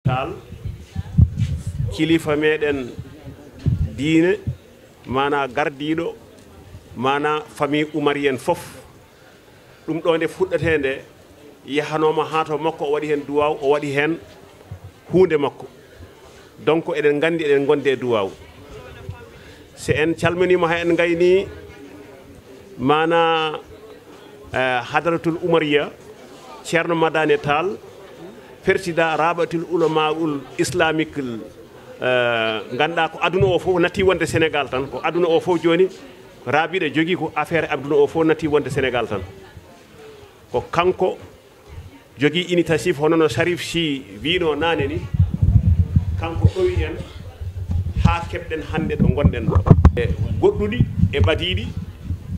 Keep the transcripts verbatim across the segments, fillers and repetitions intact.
Tall, kilifa meɗen diine, maanaa gardiiɗo, maanaa famille Umar en fof. Ɗum ɗo nde fuɗɗetee nde, yahanooma haa to makko, o waɗi heen duwaaw, o waɗi heen huunde makko. Donc, eɗen nganndi eɗen ngondi e duwaaw. So en calminiima, haa en ngayni maanaa, eh, Hadratul Umariya, Ceerno Madani Tall, président Rabatul Ulamaul Islamique, eh, ngannduɗaa ko aduna o fof natti wonde Sénégal tan, ko aduna o fof jooni, Rabiɗa jogii ko affaire aduna o fof natti wonde Sénégal tan. Ko kanko jogii initiative, hono no Sharif Sy wiino naane ni, kanko ɗowi en haa keɓɗen hannde ɗo ngonɗen ɗo. E goɗɗuɗi e ɓadiiɗi,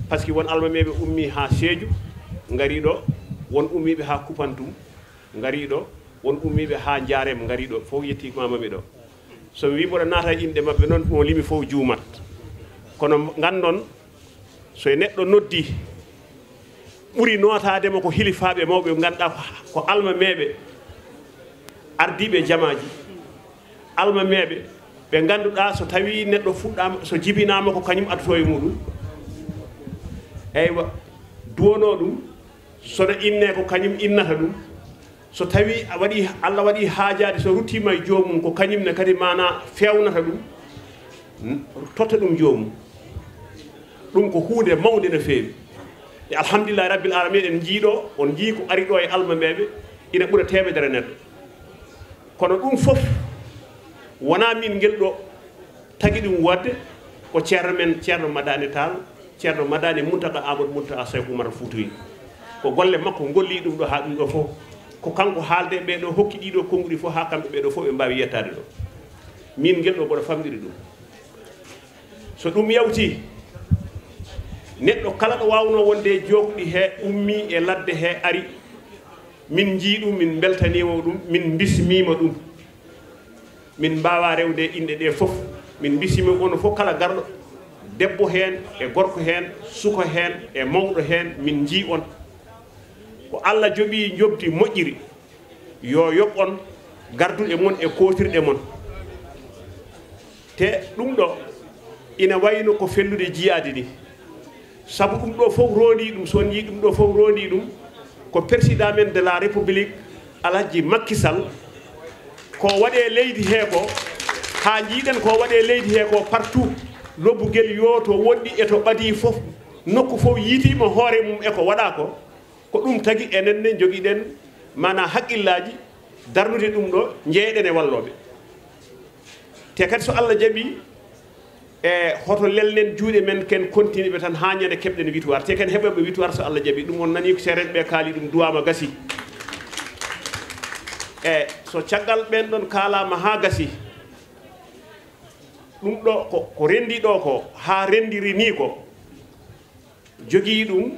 par ce que won almameeɓe ummii haa Sédhiou, ngarii ɗo, won ummiiɓe haa Koupantoum, ngarii ɗo, won ummiiɓe haa Ndiarème, ngarii ɗo, fof yettii maama mi ɗo. So mi wii mboɗo naata e inɗe maɓɓe noon, mo limi fof juumat. Kono nganndon, so e neɗɗo noddi, ɓuri nootaade mo ko hilifaaɓe mawɓe ɓe ngannduɗaa ko almameeɓe, ardiiɓe jamaaji, almameeɓe ɓe ngannduɗaa so tawii neɗɗo fuɗɗaama, so jibinaama ko kañum addotoo e muɗum. Eywa, duwonoo ɗum, so no innee ko kañum innata ɗum. So tawii a waɗii, Allah waɗii haajaade, so ruttiima e joomum, ko kañum ne kadi maanaa feewnata ɗum, n-, totta ɗum joomum. Ɗum ko huunde mawnde no feewi. E alhamdulillahi rabbil alamina, en njii ɗo, on njii ko ari ɗo e almameeɓe, ina ɓura teemedere neɗɗo. Kono ɗum fof wonaa min ngel ɗo tagi ɗum waɗde, ko ceerno men, Ceerno Madani Tall, Ceerno Madani Muntaka Amadou Muntaka Seeku Umar Fuutuy. Ko golle makko ngolli ɗum ɗo haa ɗum ɗo fof. Ko kanko haalde ɓee ɗo, hokki ɗii ɗo konnguɗi fof haa kamɓe ɓee ɗo fof ɓe mbaawi yettaade ɗo. Min ngel ɗo mboɗo famɗiri ɗum. So ɗum yawtii, neɗɗo kala ɗo waawnoo wonde e jookɗi he ummii e ladde he ari, min njii ɗum, min mbeltaniima ɗum, min mbismiima ɗum. Min mbaawaa rewde e inɗe ɗee fof. Min mbismiima on fof, kala garɗo, debbo heen e gorko heen, suka heen e mawɗo heen, min njii on. Ko Allah joɓi njoɓdi moƴƴiri, yo yoɓ on garduɗe mon e kootirɗe mon. Te ɗum ɗo ina wayno ko fellude jiyaade ni. Sabu ɗum ɗo fof roondii ɗum, so on njii ɗum ɗo fof roondii ɗum, ko président men de la République, Alhaji Macky Sall, ko waɗee leydi hee ko, haa njiiɗen ko waɗee leydi hee ko partout, lobbugel yo to woɗɗi e to ɓadii fof, nokku fof yiitiima hoore mum e ko waɗaa ko, ko ɗum tagi enen ne njogiɗen maanaa haqqillaaji darnude ɗum ɗo, njeyeɗen e wallooɓe. Te kadi so Allah jaɓii, e hoto lelnen juuɗe men, ken continue ɓe tan haa ñande keɓɗen victoire. Te ken heɓoɓe victoire so Allah jaɓii. Ɗum on nanii ko seerenɓe kaali ɗum duwaama gasi. E so caggal ɓeen ɗon kaalaama haa gasi, ɗum ɗo ko, ko renndii ɗo ko, haa renndiri nii ko, jogii ɗum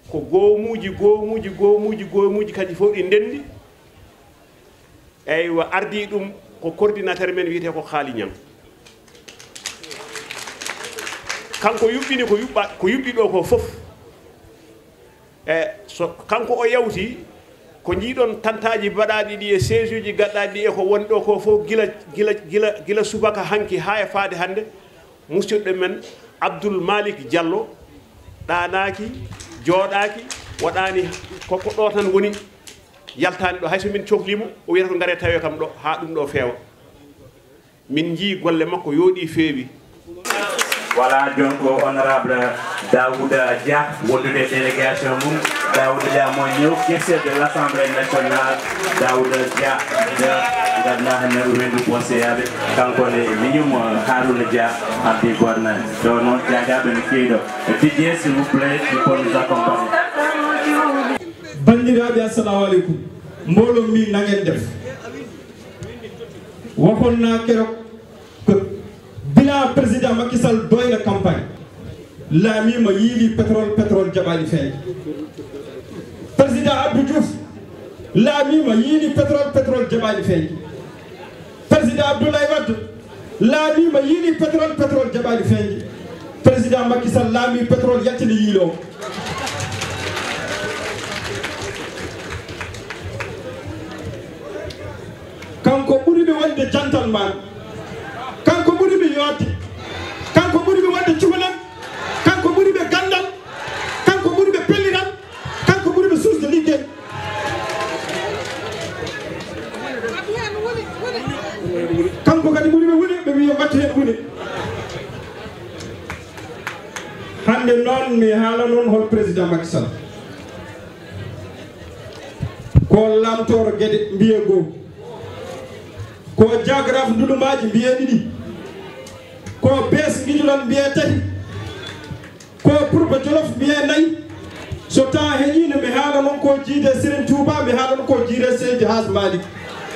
ko goomuuji, goomuuji, goomuuji, goomuuji, kañji fof ɗi ndenndi. Eywa, ardii ɗum ko coordinateur men wiyetee ko Haali Ñaŋ. Kanko yuɓɓini ko yuɓɓa-, ko yuɓɓi ɗo ko fof. E so kanko o yawti, ko njiiɗon tantaaji baɗaaɗi ɗi e siège uji gaɗɗaaɗi ɗi e ko woni ɗo ko fof, gila, gila, gila, gila subaka hanki haa e faade hannde, musidɗo men Abdoul Malick Diallo ɗaanaaki, jooɗaaki, waɗaani, ko, ko ɗo tan woni, yaltaani ɗo. Hay so min cohli mo, o wiyata ko ngaree tawee kam ɗo, haa ɗum ɗo feewa. Min njii golle makko yooɗii, feewi. Voilà, donc, honorable Daouda Dia, wondude e délégation mum. Daouda Dia mo ñëw, questeur de l'Assemblée nationale. Daouda Dia, de, ganduɗa hannde ko rendu conseillaaɓe. Kanko ne miñum, Harouna Dia, Abdi Borna. Donc, noon, jaajaaɓe no keewi ɗo. Didier, s'il vous plaît, tu peux nous accompagner. Banndiraaɓe, assalamu aleykum. Mbooloo mi, na ngeen def? Waxoon naa keroog que bilan président Macky Sall doy na campagne. Laamiima, yiili pétrole, pétrole jaɓaani feeñde. Président Abdou Diouf, laamiima, yiili pétrole, pétrole jaɓaani feeñde. Président Abdoulaye Wade, laamiima, yiili pétrole, pétrole jaɓaani feeñde. Président Macky Sall laamii pétrole, yaltini yiiloowo. de gentleman. Kanko ɓuri ɓe yodde. Kanko ɓuri ɓe wadde cukalel. Kanko ɓuri ɓe gandal. Kanko ɓuri ɓe pellital. Kanko ɓuri ɓe suusde liggey. Kanko kadi ɓuri ɓe wune, ɓe wiya mbatta heen wune. Hannde noon mi haala noon hol président Macky Sall. Ko lamtooro Gede mbiye goo. Ko jaagraaf ndulumaaji mbiye ɗiɗi. Ko bees ngijulan mbiye tati. Ko Purba Jolof mbiye nayi. So taa heƴiino mi haala noon ko jiide Serigne Touba, mi haala noon ko jiide Seydi Hadj Malick.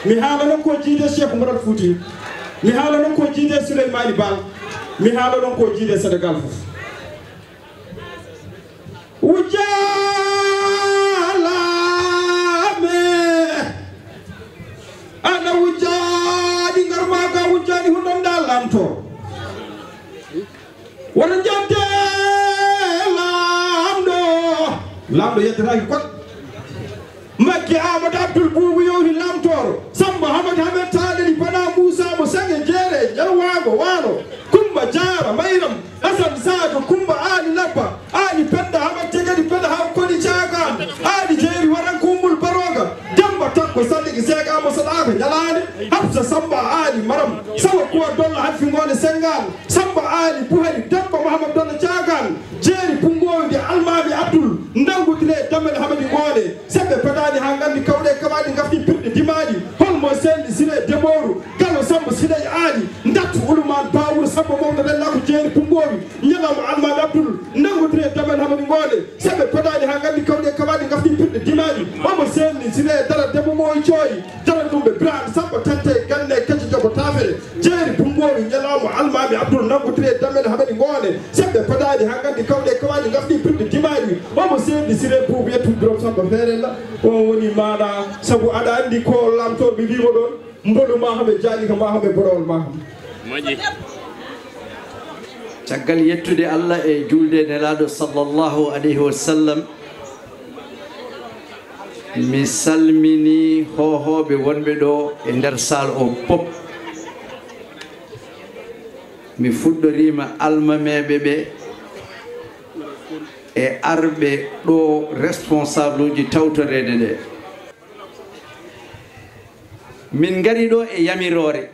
Mi haala noon ko jiide Cheikh Oumar Fouti. Mi haala noon ko jiide Souleymane Baal. Mi haala noon ko jiide Sénégal fof. Wujjaalaame ana wujjaani ngar maaga wujjaani hunɗon nda lamto. Wona njaɓde laamɗo. Laamɗo yeddataaki kon. Makki Amadou Abdoul Boubou yowti lamtooro. Samba Hamadi Hamed Taɗeli Bana Moussa mo Sange Jeere Jalwaago Waalo. Kumba Jaara Mayram Asan Sadio Kumba Aali Labba Aali Penda Hamad Jegedi Penda Haw Koni Caagaan Aali Jeeri Waran Kumbul Baroga Demba Takko Salligi Seega Mo Saɗaaka Ñalaande Hafsa Samba Aali Maram Sawa Kuwa Dolla Hanfi Ngoone Sengaan Samba Aali Buhari Demba Mahamad Dolla Caagaan Jeeri Punngoowi Nde Almaami Abdul Ndangutire Damel Hamadi Ngoone Sembe pedaani haa nganndi kawɗe kaɓaaɗi ngafni pirɗe dimaaɗi. Hol mo seendi sile demooru? Galo Sambo siley aali. Ndattu ulumaan baawuru Sambo mawɗo lellaaku jeeri Punngoowi. Ñalawma Almaami Abdul nanngotiri e damal Hamadi Ngoone. Sembe pedaani haa nganndi kawɗe kaɓaaɗi ngafni pirɗe dimaaɗi. Omo seendi sile dara demo mooy cooyi. Dara ɗum ɓe biraan Sambo tette ganne kecce jogo taafere. Jeeri Punngoowi ñalawma Almaami Abdul nanngotiri e damal Hamadi Ngoone. Sembe pedaani haa nganndi kawɗe kaɓaaɗi ngafni pirɗe dimaaɗi. Omo seendi sile buubu yettu Birom Sambo feere la. On woni maanaa, sabu aɗa anndi ko lamtorɓe wiimo ɗon, mbolu ma hame jaali ka ma hame borowol ma hame. Moƴƴi. Caggal yettude Allah e juulde e Nelaaɗo sallallahu alayhi wa sallam, mi salmini hoohooɓe wonɓe ɗo e nder saal o pop. Mi fuɗɗoriima almameeɓe ɓe e arɓe ɗo responsableji tawtoreede ɗe. Min ngari ɗo e yamiroore.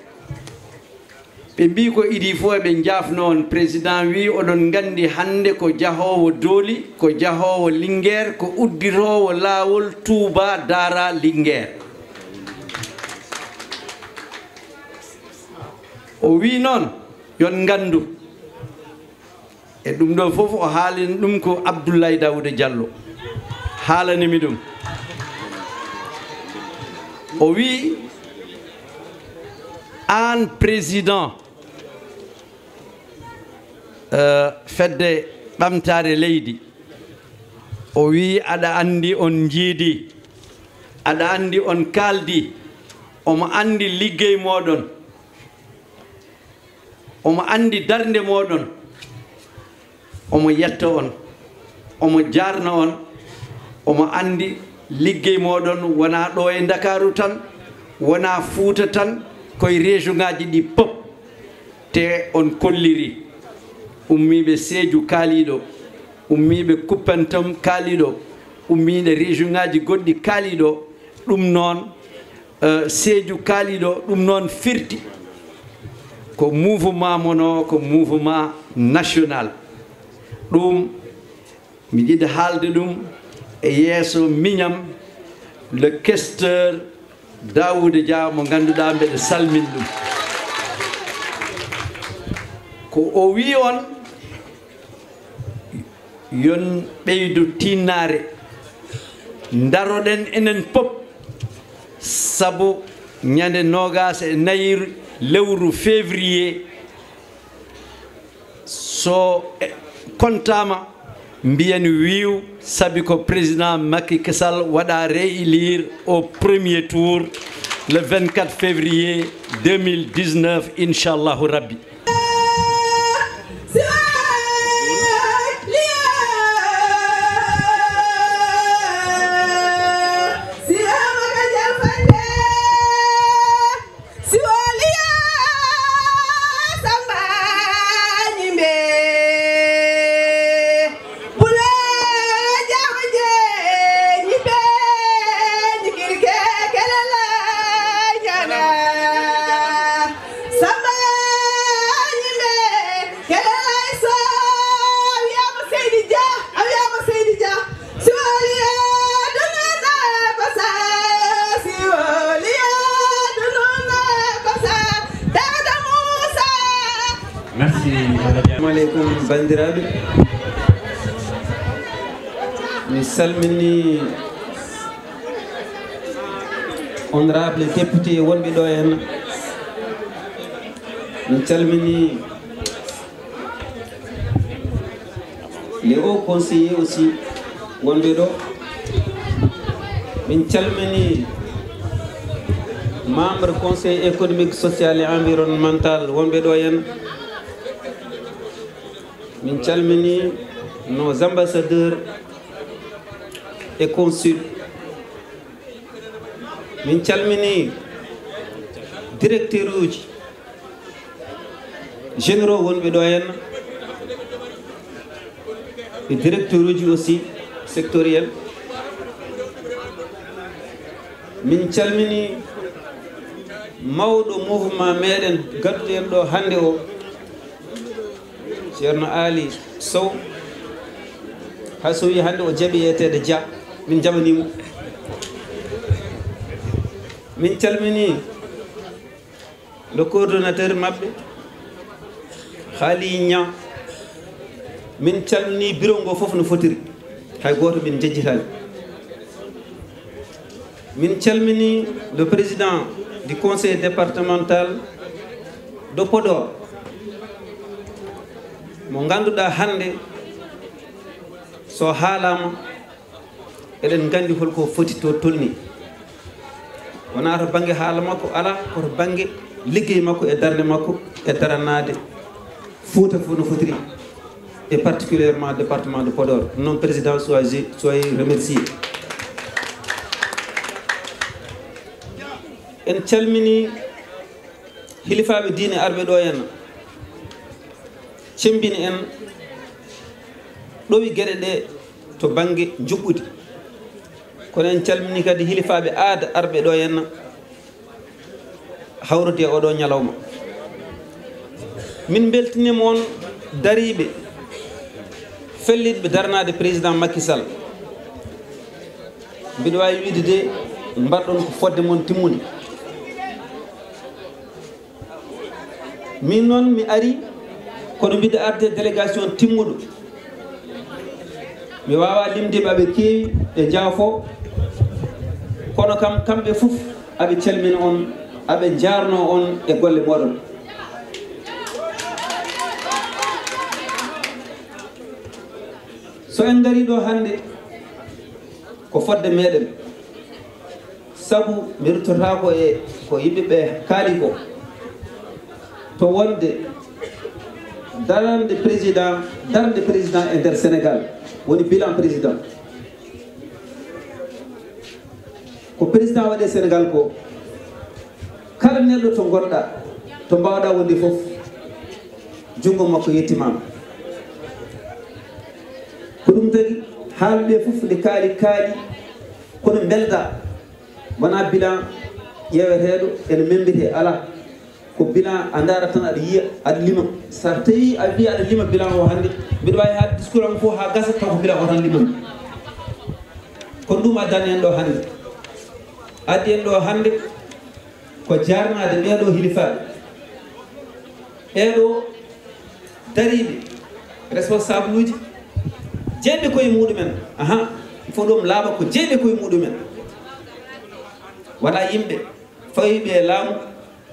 Ɓe mbii ko idii fof eɓe njaafno on. Président wii oɗon nganndi hannde ko jahoowo Dooli, ko jahoowo Linguère, ko uddiroowo laawol Touba Dara Linguère. O wii noon yon nganndu. E ɗum ɗo fof o haalini ɗum ko Abdoulaye Daouda Diallo haalani mi ɗum. O wii aan président eh, fedde ɓamtaare leydi. O wii aɗa anndi on njiidi, aɗa anndi on kaaldi, omo anndi liggey mooɗon. Omo anndi darnde mooɗon, omo yetta on, omo jaarna on, omo anndi liggey mooɗon wonaa ɗo e Ndakaaru tan, wonaa Fuuta tan, ko e région ngaaji ɗi pop. Te on kolliri ummiiɓe Seeju kaaliiɗo, ummiiɓe Kuppantam kaaliiɗo, ummiiɓe région ngaaji goɗɗi kaaliiɗo, ɗum noon Eh, Seeju kaaliiɗo ɗum noon firti ko mouvement mono ko mouvement national. Ɗum mi jiɗi haalde ɗum e yeeso miñam le questeur Daouda Dia mo ngannduɗaa mbeɗa salmin ɗum. Ko o wii on yon ɓeydu tiinnaare. Ndaroɗen enen pop sabu ñande noogaas e nayi lewru février so kontaama mbiyen wiiw sabi ko président Macky Sall waɗa réélire au premier tour le vingt-quatre février deux mille dix-neuf inchallahu rabbi. Merci. Assalamu aleykum, banndiraaɓe. Mi salmini honorable député wonɓe ɗo en. Mi salmini les hauts conseillers aussi wonɓe ɗo. Min calmini membre conseil économique, social et environnemental wonɓe ɗo en. Min calmini nos ambassadeurs et consuls. Min calmini directeur uji généraux wonɓe ɗo en, e directeur uji aussi sectoriel. Min calmini mawɗo mouvement meɗen gadduɗen ɗo hannde o, Ceerno Aali Sow. Hay so wi hannde o jaɓi yeteede Dia, min jaɓanimo. Min calmini le coordonnateur maɓɓe, Haali Ña. Min calmini bureau ngo fof no fotiri, hay gooto min jejjitaani. Min calmini le président du conseil départemental de Podor, mo ngannduɗaa hannde so haalaama, eɗen nganndi holko foti to tolni. Wonaa to bannge haala makko, alaa, ko to bannge liggey makko e darnde makko e daranaade Fuuta fof no fotiri, et particulièrement département de Podor. Noon président, soyez, soyez remercié. En calmini hilifaaɓe diine arɓe ɗo en, cembini en, ɗowi geɗe ɗe to bannge njuɓɓudi. Kono en calmini kadi hilifaaɓe aada arɓe ɗo en, hawrude e oɗo ñalawma. Min mbeltiniima on dariiɓe, fellitɓe daranaade président Macky Sall. Mbiɗo waawi wiide de, mbaɗɗon ko fodde mon timmude. Min noon mi ari, kono mbiɗo arde délégation timmuɗo. Mi waawaa limde ɓe, aɓe keewi, ɓe njaafo. Kono kam, kamɓe fof aɓe calmina on, aɓe njaarno on e golle mooɗon. So en ngarii ɗo hannde, ko fodde meɗen. Sabu mi ruttotaako e ko yimɓe ɓe kaali ko, to wonde darande président, darnde président e nder Sénégal, woni bilan président. Ko président waɗi e Sénégal ko, kala neɗɗo to ngonɗa, to mbaawɗa wonde fof, junngo makko yettimaama. Ko ɗum tagi haalɓe fof nde kaali, kaali, kono mbelda. Wonaa bilan ƴeeweteeɗo ene memmbitee, alaa. Ko bilan a ndaara tan, aɗa yiya, aɗa lima. So tawii a wii aɗa lima bilan o hannde, mbiɗo waawi haalde discours am fof haa gasa, taw ko bilan o tan limami. Kono ɗum addani en ɗo hannde. Addi en ɗo hannde ko jaarnaade ɓeeɗo hilifaaɓe. Ɓeeɗo dariiɓe, responsable uji, jeeyɓe koye muɗumen. Aha, il faut ɗum laaɓa ko jeeyɓe koye muɗumen. Wonaa yimɓe fawiiɓe e laamu,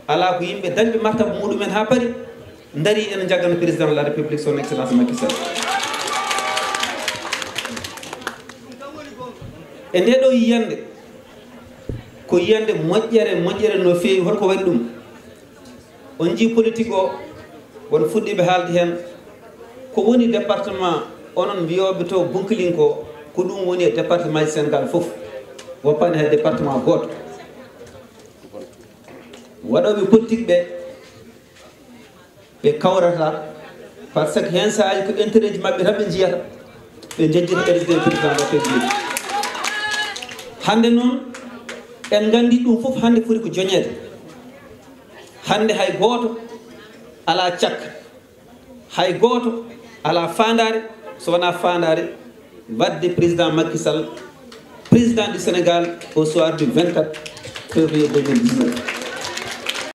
alaa, ko yimɓe dañɓe martaba muɗumen haa paari, ndarii ene njaggana président de la République, son excellence Macky Sall. E ndee ɗoo yiyannde, ko yiyannde moƴƴere, moƴƴere no feewi. Holko waɗi ɗum? On njii politique o, won fuɗɗiiɓe haalde heen. Ko woni département, onon mbiyooɓe to Bunkiling ko, ko ɗum woni e département ji Sénégal fof. Woppaani hay département gooto. Waɗooɓe politique ɓe, ɓe kawrata, par ce que heen sahaaji ko intérêt ji maɓɓe tan ɓe njiyata, ɓe njejjita intérêt président de la République. Hannde noon, en nganndi ɗum fof hannde foti ko joñeede. Hannde hay gooto alaa cakka, hay gooto alaa faandaare, so wonaa faandaare waɗde président Macky Sall président du Sénégal au soir du vingt-quatre février deux mille dix-neuf.